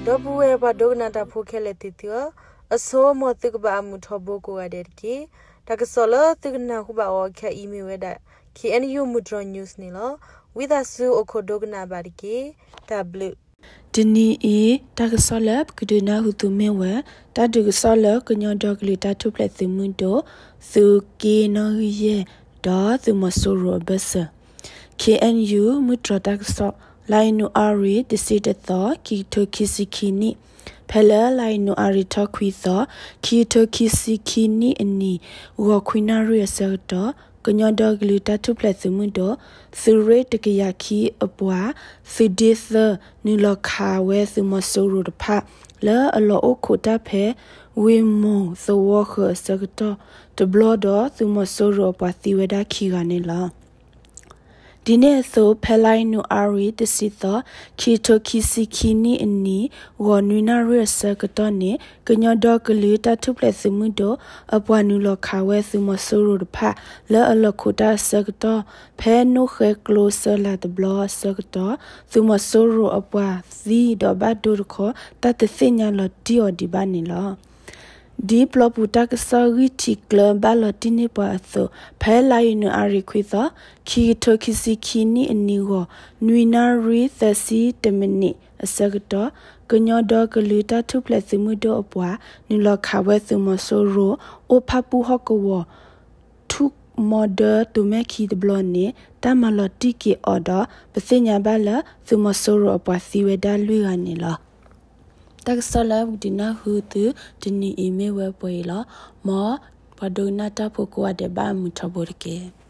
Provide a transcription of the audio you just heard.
ဒီပုၢ်ဝဲၢ်ပှၤဒိကနၣ်တၢ်ဖိခဲလၢာ်သ့ၣ်သုဧၢ, အဆိ မ်သုကဘၣ်အမုာ်ထီဘိကိးဂၤဒဲးတက့ၢ်. တၢ်ကစီၣ်လၢသုကနၢ်ဟူဘၣ်အီၤခဲအံၤမ့ၢ်ဝဲဒၣ် K N U မုၢ်တြီၤ news န့ၣ်လီၤ. ဝံသးစူၤအိၣ်ခိးဒိကနၣ်ဘၣ်တက့ၢ်. တၢ်ဘျုး တနံၤအံၤ တၢ်ကစီၣ်လၢပကဒုးနၢ်ဟူသုမ့ၢ်ဝဲ တၢ်ဒုးကစီၣ်လၢကညီဒီကလုာ်တၢ်ထူၣ်ဖျဲးသုးမုၢ်ဒိၣ် သုးက့နီၣ်ဂံၢ်ယဲၢ် ဒီးသုးမီၤစိရိၤအဘၢၣ်စၢၤ K N U မုၢ်တြီၤတၢ်ကစီၣ် လါယနူၤအါရံၤ တဆံတသီ ခံကထိခံဆံခံနံၣ်, ဖဲလၢလါယနူၤအါရံၤထီၣ်ခွံသီ ခံကထိခံဆံခံနံၣ်အနံၤ ဂီၤခွံနၣ်ရံၣ်အဆၢကတီၢ် ကညီဒီကလုာ်တၢ်ထူၣ်ဖျဲးသုးမုၢ်ဒိၣ် သုးရ့ၣ်တကယၤခံအပှၤ သုးဒ့သၢ နုာ်လီၤခးဝဲသုးမီၤစိရိၤတဖၣ် လၢအလီၤအိၣ်ခိးတၢ်ဖဲ ဝ့ၢ်မိၢ်သဝီဃၢၤအဆၢကတီၢ်တဘျီဒီး သုးမီၤစိရိၤအပှၤသံဝဲဒၣ်ခံဂၤန့ၣ်လီၤ. ဒ်န့ၣ်အသိး ဖဲလါယနူၤအါရံၤ တဆံသီ ခံကထိခံဆံခံနံၣ်အနံၤ ဂီၤနွံနၣ်ရံၣ်အဆၢကတီၢ်န့ၣ် ကညီဒီကလုာ်တၢ်ထူၣ်ဖျဲးသုးမုၢ်ဒိၣ် အပှၤနုာ်လီၤခးဝဲသုးမီၤစိရိၤတဖၣ် လၢအလီၤခိးတၢ်အဆၢကတီၢ် ဖဲနိၣ်ဃဲကျိစၢလၤတဘျီအဆၢကတီၢ် သုးမီၤစိရိၤအပှၤသံဒီးဘၣ်ဒိတခီ တၢ်တသ့ၣ်ညါလီၤတံၢ်အီၤဒံးဘၣ်န့ၣ်လီၤ. ဒ်ပျီပူၤတၢ်ကစီၣ်ဂံၢ်ထံးကျၢၤဘၣ်လီၤတံၢ်န့ၢ်ပှၤအသိး ဖဲလါယနူၤအါရံၤခွံသီ ခံကထိခံဆံခံနံၣ်အနံၤဂီၤ နွံနၣ်ရံၣ်သၢဆံတမံးနံးအဆၢကတီၢ် ကညီဒီကလုာ်တၢ်ထူၣ်ဖျဲးသုးမုၢ်ဒိၣ်အပှၤ နုာ်လီၤခးဝဲသုးမီၤစိရိၤ အိၣ်ဖၣ်ပူၣ်ဟီၣ်ကဝီၤ ထူၣ်မီဒၢတိၤမဲၣ်ခံတဘျီန့ၣ် တၢ်မၤလီၤတံၢ်က့ၤအီၤဒီး ပသ့ၣ်ညါဘၣ်လၢ သုးမီၤစိရိၤအပှၤသံဝဲဒၣ်လွံၢ်ဂၤန့ၣ်လီၤ. တၢ်ကစီၣ်လၢပကဒုးနၢ်ဟူသုတနံၤအံၤမ့ၢ်ဝဲပှဲၤအံၤလီၤ. မ်ပှၤဒိကနၣ်တၢ်ဖိကိးဂၤဒဲးဘၣ်အမုာ်ထီဘိတက့ၢ်.